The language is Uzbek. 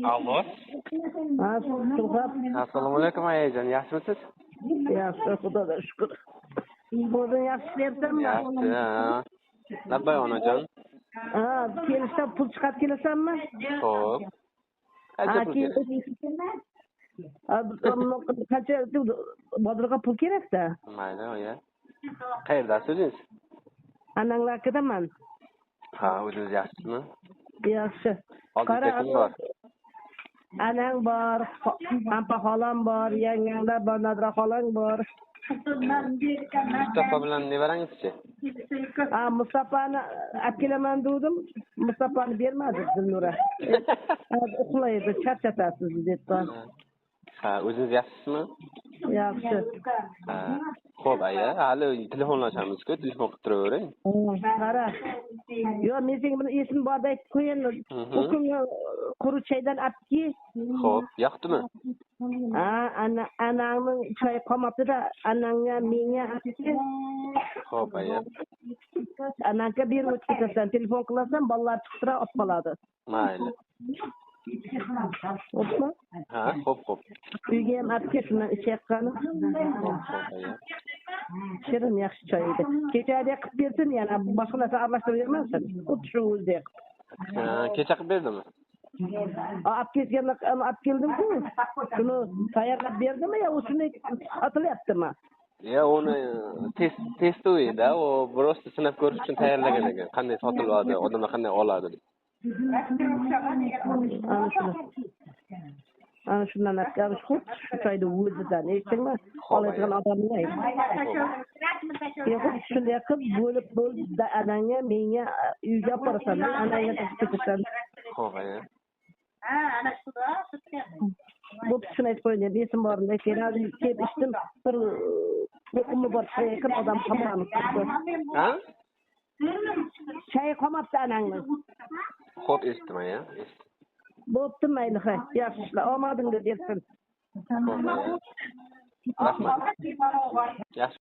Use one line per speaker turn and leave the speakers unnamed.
Allo.
Ha, Suhrob.
Assalomu alaykum, ayajon, yaxshimisiz?
Yaxshi, Xudoga shukr. O'zing yaxshi ishlayapsanmi?
Yaxshi, ha. Labbay, onajon.
Ha, kelishda pul chiqarib kelasanmi?
Xo'p. Qancha pul kerak?
Qancha bozorga pul kerak-da.
Mayli, oya. Qayerdasiz o'zingiz?
Ananglarkidaman.
Ha, o'zingiz yaxshisizmi?
Yaxshi.
Oldingizda kim bor?
Anang bor, ampa xolam bor, yanganglar bor, Nadira xolang bor.
Mustafa bilan nevarangizchi?
Ha, Mustafani olib kelaman dedim. Mustafani bermadi Dilnura. Uxlaydi, charchatasiz debdi.
Ha, o'zingiz yaxshisizmi?
Yaxshi.
Ha, xo'p, aya, hali telefonlashamiz-ku, telefon qilib turavering.
Qara. Yo'q, men senga buni esim borda aytib qo'yayin. U kungi quruq choydan olib kel.
Xo'p, yoqdimi?
Ha, anangning choyi qolmabdi-da, anangga, menga olib kel.
Xo'p, aya.
Anangga berib o'tib ketasan, telefon qilasan, bolalar chiqib turib olib qoladi.
Mayli.
Xo'pmi?
Ha, xo'p, xo'p.
Uyga ham olib kel, shundan ichayotgani.
Xo'p, xo'p, aya.
Shirin yaxshi choy edi. Kechadek qilib bersin, yana boshqa narsa aralashtirib bermasin. Xuddi shu o'zidek qilib.
Kecha qilib berdimi?
Olib kelganda olib keldim-ku. Shuni tayyorlab berdimi yo u shunday otilyaptimi?
Ya uni test-da, u просто sinab ko'rish uchun tayyorlagan ekan. Qanday sotiladi, odamlar qanday oladi deb.
Ana shundan olib, xuddi shu choyni o'zidan, eshitdingmi? Oladigan odamni ayt. Yo'q, shunday qilib bo'lib-bo'lib anangga, menga uyga olib borasan, anangga tashlab ketasan.
Xo'p, aya.
Ha, ana shuda, shu.
Bo'pti, shuni aytib qo'ying, esim borimda keladi, kelib ichdim, bir lo'qimi bor choy ekan, odam qolmabdi.
Ha?
Choy qolmabdi anangni.
Xo'p, eshitdim, aya, eshitdim.
Bo'pti, mayli, ha, yaxshi ishlar, omadingni bersin.
Rahmat. Yaxshi.